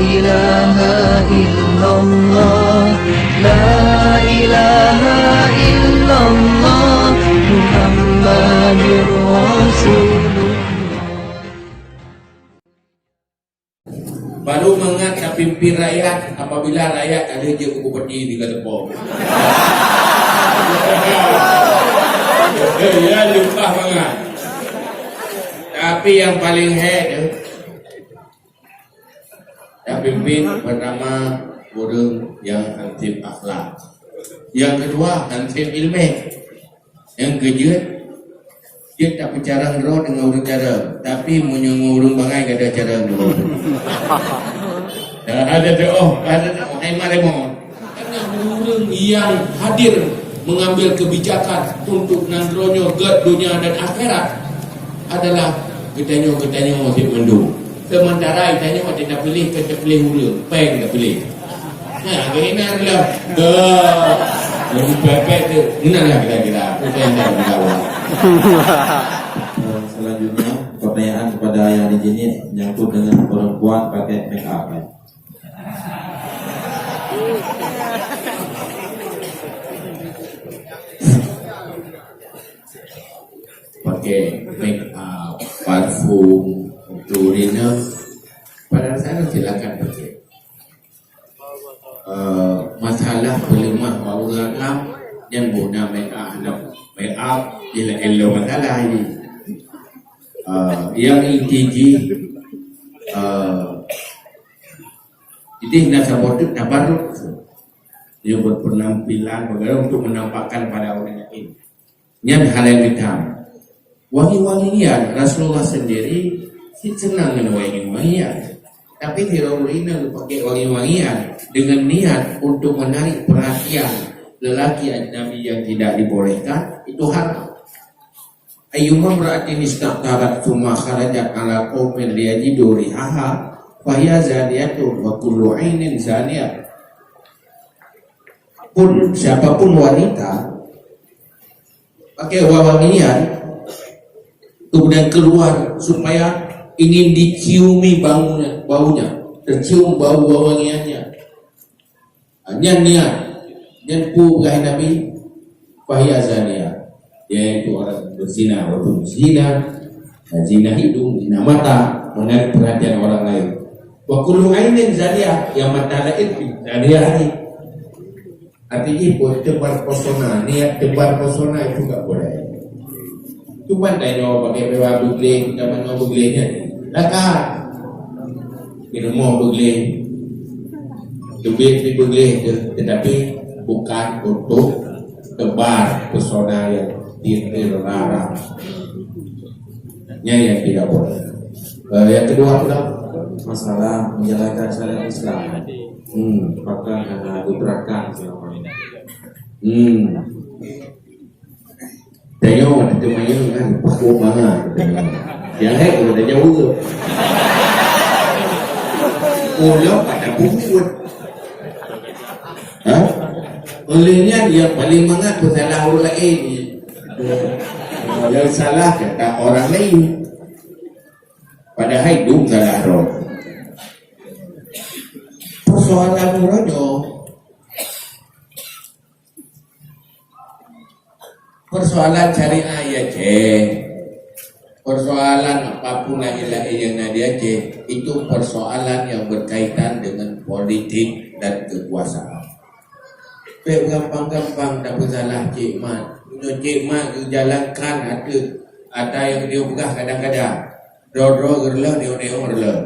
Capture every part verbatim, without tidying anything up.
إله إلا الله، لا إله إلا الله، محمد رسول الله. Baru mangat tapimpin rakyat apabila rakyat ka lheueh jeuet keu bupati di Gateupong. Ya, lumpah mangat. Tapi nyang paleng hék tu, tapimpin pertama ureuëng nyang hansip akhlak. Nyang keudua hansip iéleumé. Nyang keujeuet, jeuet tapeucarông droe deungon ureuëng carông, tapi meunyoe ngon ureuëng bangai gata carông droe. Dah ada doh, ada doh, hai malemon. Karena ureuëng nyang hadir mengambil kebijakan untuk nanggroe nyoe gét dunia dan akhirat adalah geutanyoe-geutanyoe cit mandum. Sementara geutanyoe watée tapiléh, kon tapiléh ureuëng, péng tapiléh. Nah, keunan lah. Dah. Jadi pepet tu. Inilah kira-kira. Bukan yang kita. Eh, selanjutnya, pertanyaan kepada yang di sini menyangkut dengan perempuan pakai make up, ya. Pakai make up, parfum, untuk dinner, pada saya silakan pakai. Eh, masalah peuleumah bak ureuëng agam, nyan guna make up, make up, ialah elok masalah ini. Eh, yang inti jih, eh, ideh na saboh teuk tabarruk. Dia berpenampilan bagaimana untuk menampakkan pada orang lain. Nyan hal nyang meutam. Wangi-wangian, Rasulullah sendiri cit seunang ngon wangi-wangian. Tapi sidroe ureuëng inong geupakai wangi-wangian dengan niat untuk menarik perhatian lelaki ajnabi yang tidak dibolehkan, itu haram. Ayyuma imra'atin ista'tarat tsumma kharajat 'ala qaumin liyajidu rihaha, fahiya zaniyatun wa kullu 'ainin zaniyah. Pun, siapapun wanita pakai wangian, kemudian keluar supaya ingin diciumi baunya, baunya, tercium bau wangiannya. Ah, nyan niat, nyan peugah Nabi, fahiya zaniyah, yaitu orang berzina, walaupun zina, zina hidung, zina mata, menarik perhatian orang lain. Wa kullu ainin zaniyah, yang mata lain pun zaniyah ni. Artinya, buat tebar pesona, niat tebar pesona itu tak boleh. Cuman dah nyawa pakai dewa begleh, kita mana beglehnya? Laka. Di rumah begleh. Tubik di begleh tu, tetapi bukan untuk tebar pesona yang dilarang. Nyan yang tidak boleh. Eh, yang kedua apa dah? Masalah menjalankan syariat Islam. Hmm. Apakah ada gebrakan selama ini? Hmm. Tengok ada temayang kan, pakuk manga. Yang hai kalau dah jauh tu. Pulang pada bungkut. Ha? Olehnya yang paling mangat bersalah orang lain. Yang salah kata orang lain. Padahal itu salah roh. Persoalan roh nyoe, persoalan syariah ya, Cek. Persoalan apapun lain-lain yang ada di Aceh, itu persoalan yang berkaitan dengan politik dan kekuasaan. Pek gampang-gampang dah bersalah Cik Mat. Nyoe Cik Mat dijalankan ada, ada yang dia peugah kadang-kadang. Droe-droe geureuloh, nyoe-nyoe geureuloh.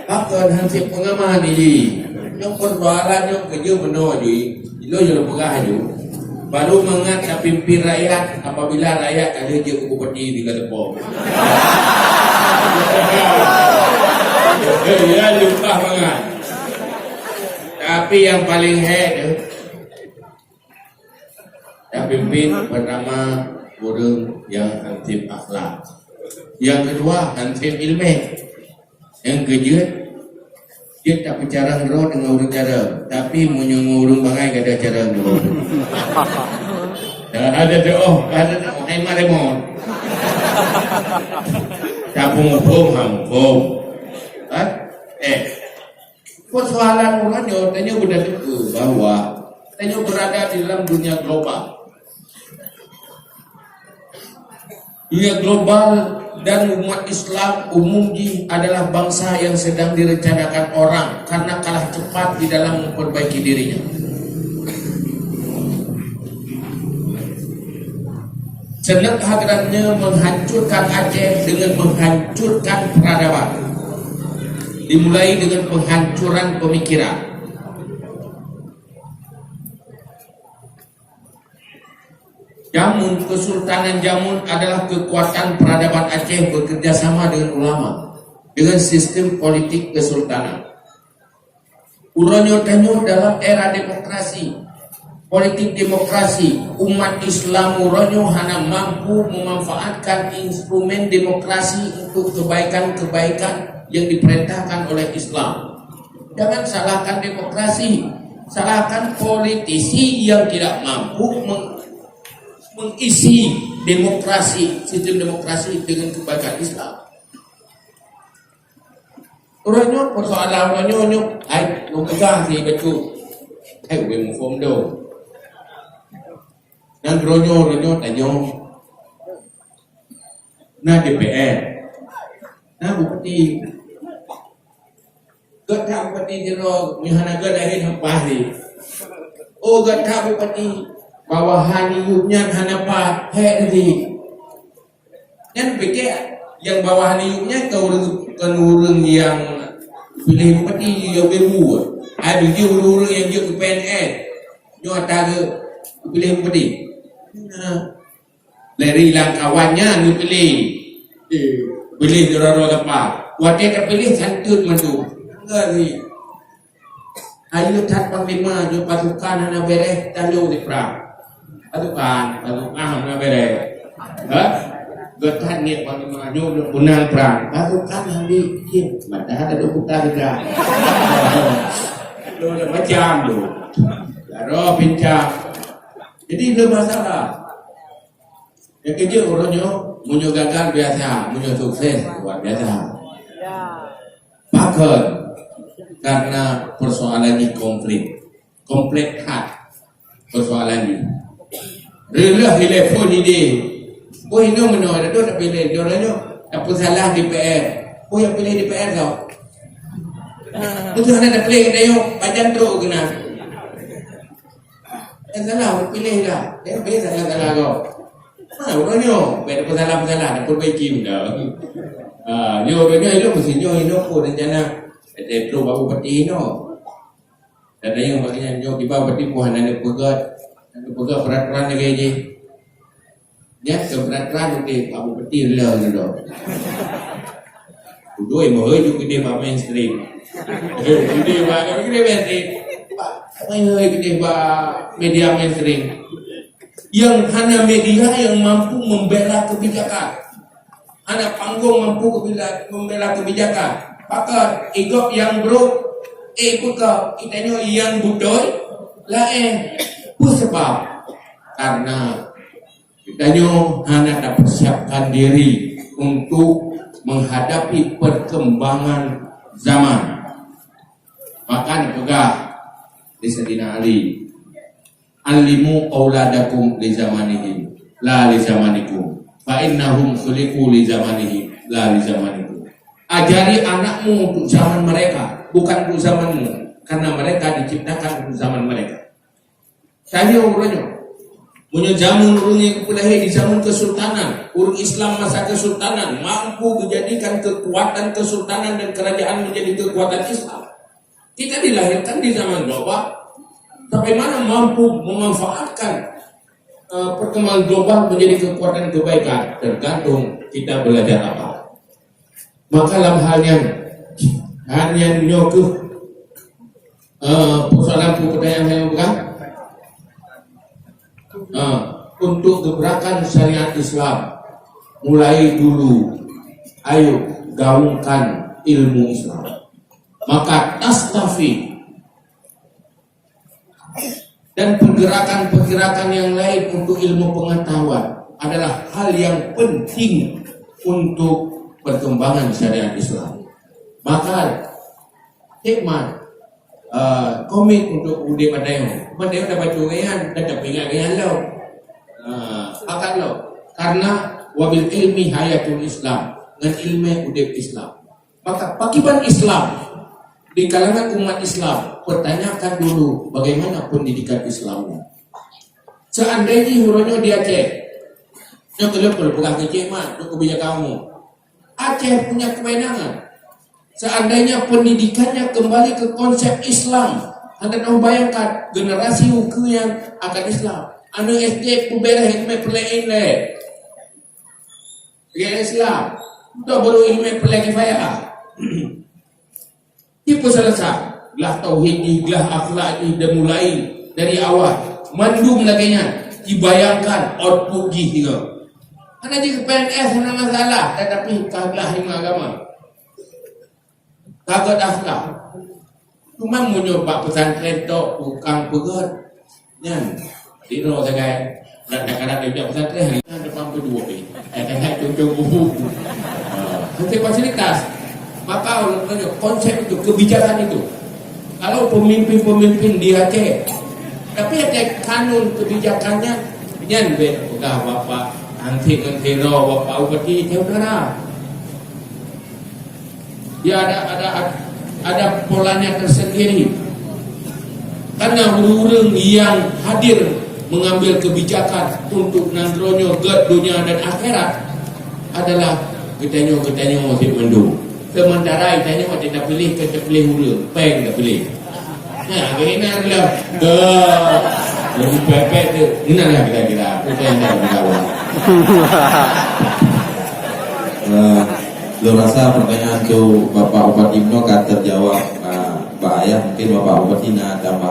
Apa hansip pengaman ni? Yang persoalan yang kerja benar je. Ilo je peugah je. Baru mangat tapimpin rakyat apabila rakyat ka lheueh jeuet keu bupati di Gateupong. Ya, lumpah mangat. Tapi yang paling hebat tu, tapimpin pertama ureuëng yang hansip akhlak. Yang kedua hansip ilmu. Nyang keujeuet, jeuet tapeucarông droe deungon ureuëng carông, tapi meunyoe ngon ureuëng bangai gata carông droe. Dah ada doh, ada doh, hai malemon. Tapeuhom, ha, muphom. Ha? Eh, Persoalan uroe nyoe, tanyoe beuna teupeue bahwa tanyoe berada di dalam dunia global. Dunia global dan umat Islam umum jih adalah bangsa yang sedang direncanakan orang karena kalah cepat di dalam memperbaiki dirinya. Seunang hadirannya menghancurkan Aceh dengan menghancurkan peradaban. Dimulai dengan penghancuran pemikiran. Jamun, Kesultanan Jamun adalah kekuatan peradaban Aceh bekerja sama dengan ulama, dengan sistem politik kesultanan. Uroe nyoe tanyoe dalam era demokrasi, politik demokrasi, umat Islam uroe nyoe hana mampu memanfaatkan instrumen demokrasi untuk kebaikan-kebaikan yang diperintahkan oleh Islam. Jangan salahkan demokrasi, salahkan politisi yang tidak mampu meng- mengisi demokrasi, sistem demokrasi dengan kebaikan Islam. Uroe nyoe persoalan uroe nyoe nyoe, hai, lôn peugah si bacut. Hai, ubé muphom dong. Nang uroe nyoe, uroe nyoe tanyoe. Na D P R. Na bupati. Gata bupati jinoe, meuhana gata lahé sampah di. Oh, gata bupati, bawahan yub nyan hana pat, hek tadi. Nyan pike nyang bawahan yub nyan ka ureueng, kon ureueng nyang piléh bupati, nyang bebu. Ada jih ureueng-ureueng nyang jeuet keu P N S. Nyoe ata geupiléh bupati. Nah. Dari lam kawan nyan geupiléh. Eh, piléh droe-droe teumpat. Watèe tapiléh santun mandum. Enggak ni. Ayo that panglima nyoe pasukan hana beres, talo di prang. Pasukan, pasukan hana beres. Ha? Geutan ni panglima nyoe punang prang. Pasukan hana bikin. Mata ada dua buta juga. Lo macam tu. Daro pincang. Jadi, le masalah. Nyang keujeuet uroe nyoe, meunyoe gagal biasa, meunyoe sukses luar biasa. Pakon? Karena persoalan nyoe konflik. Kompleks that persoalan nyoe. Reuloh ilèe phôn idéh. Oh, inoe meunoe, dah tu tapi lé, inoe nyoe. Tak pun salah D P R. Oh, nyang piléh D P R tau. Betul hana tak piléh, kita yuk, pajan trok keunan. Nyang salah, piléh lah. Jangan piléh salah-salah kau. Ha, uroe nyoe, bèk ada peusalah-peusalah, ada perbaiki benda. Ha, nyoe uroe nyoe, ilôn meusti nyoe, ilôn pun rencana. Kata trok bak bupati nyoe. Dan yang bagi nyan nyoe, tiba bupati pun hana ada peugah, hana peugah peraturan lagèe jih. Nyan keu peraturan udeh, bak bupati lé nyoe. Udoi meuhôi ju keudeh bak mainstream. Eh, keudeh bak, keudeh mainstream. Bak, meuhôi keudeh bak media mainstream. Yang hana media yang mampu membela kebijakan. Hana panggong mampu kebila-, membela kebijakan. Pakon, i gob nyang brok, eh, peugah, geutanyoe nyang beutôi, laén. Peue sabab? Karena geutanyoe hana tapersiapkan diri untuk menghadapi perkembangan zaman. Maka geupeugah lé Saidina Ali, "Allimu auladakum li zamanihim, la li zamanikum. Fa innahum khuliqu li zamanihim, la li zamanikum." Ajari anakmu untuk zaman mereka, bukan untuk zamanmu, karena mereka diciptakan untuk zaman mereka. Tanyoe uroe nyoe. Meunyoe jameun ureueng nyang geupeulahé di jameun keusultanan, ureueng Islam masa keusultanan mampu menjadikan kekuatan keusultanan dan kerajaan menjadi kekuatan Islam. Kita dilahirkan di zaman global. Bagaimana mampu memanfaatkan, eh, perkembangan global menjadi kekuatan kebaikan? Tergantung kita belajar apa. Maka lam hal nyan, hal nyan nyoe keuh, eh, persoalan peutanyaan nyang bukan? Eh, untuk gebrakan syariat Islam, mulai dulu, ayo gaungkan ilmu Islam. Maka tastafid dan pergerakan-pergerakan yang lain untuk ilmu pengetahuan adalah hal yang penting untuk perkembangan syariat Islam. Maka, hikmah, eh, komit untuk udeb bak tanyoe. Bak tanyoe tabaca nyan dan tapeuingat nyan lom. Ah, pakat lom. Karena wabil ilmi hayatul Islam. Ngon ileumèe udeb Islam. Maka, pakriban Islam di kalangan umat Islam, pertanyakan dulu bagaimana pendidikan Islamnya. Seandainya uroe nyoe di Aceh, nyoe keuh lôn peugah keu Cik Mat, nyoe kebijakan umum. Aceh punya kewenangan. Seandainya pendidikannya kembali ke konsep Islam, anda tahu, bayangkan generasi ukeue yang akan Islam. Aneuk S D peubeureh ilmu peureulèe ilèe. Lagèe Islam, tu baru ilmu peureulèe kifayah. Tipe salasa, glah tauhid jih, glah akhlak jih, dan mulai dari awal. Mandum lagèe nyan, dibayangkan output jih tiga. Hana jih P N S hana masalah, tetapi ka glah ilmu agama. Ka gèt akhlak. Cuma meunyoe bak pesantren tok tukang peugèt, nyan, di droe sagai. Dan kadang-kadang dia pesantren, hari nyan depan berdua ni. Kadang-kadang contoh buku. Ah, nanti fasilitas. Maka orang tanya, konsep itu, kebijakan itu. Kalau pemimpin-pemimpin di Aceh, tapi ada kanun kebijakannya, nyan bèk peugah bapak, nanti, nanti roh bapak bupati, jauh darah. Dia ada, ada, ada polanya tersendiri. Karena ureueng-ureueng yang hadir mengambil kebijakan untuk nanggroe nyoe gèt dunia dan akhirat adalah geutanyoe-geutanyoe cit mandum. Sementara geutanyoe watèe tapiléh, ka tapiléh ureueng, pèng tapiléh. Nah, keunan lah. Dah. Jadi pepet tu. Inilah kira-kira. Itu yang dah berlawan. Eh, lôn rasa pertanyaan tu Bapak Bupati Meno ka terjawab, ah, bak ayah. Mungkin Bapak Bupati nak tambah.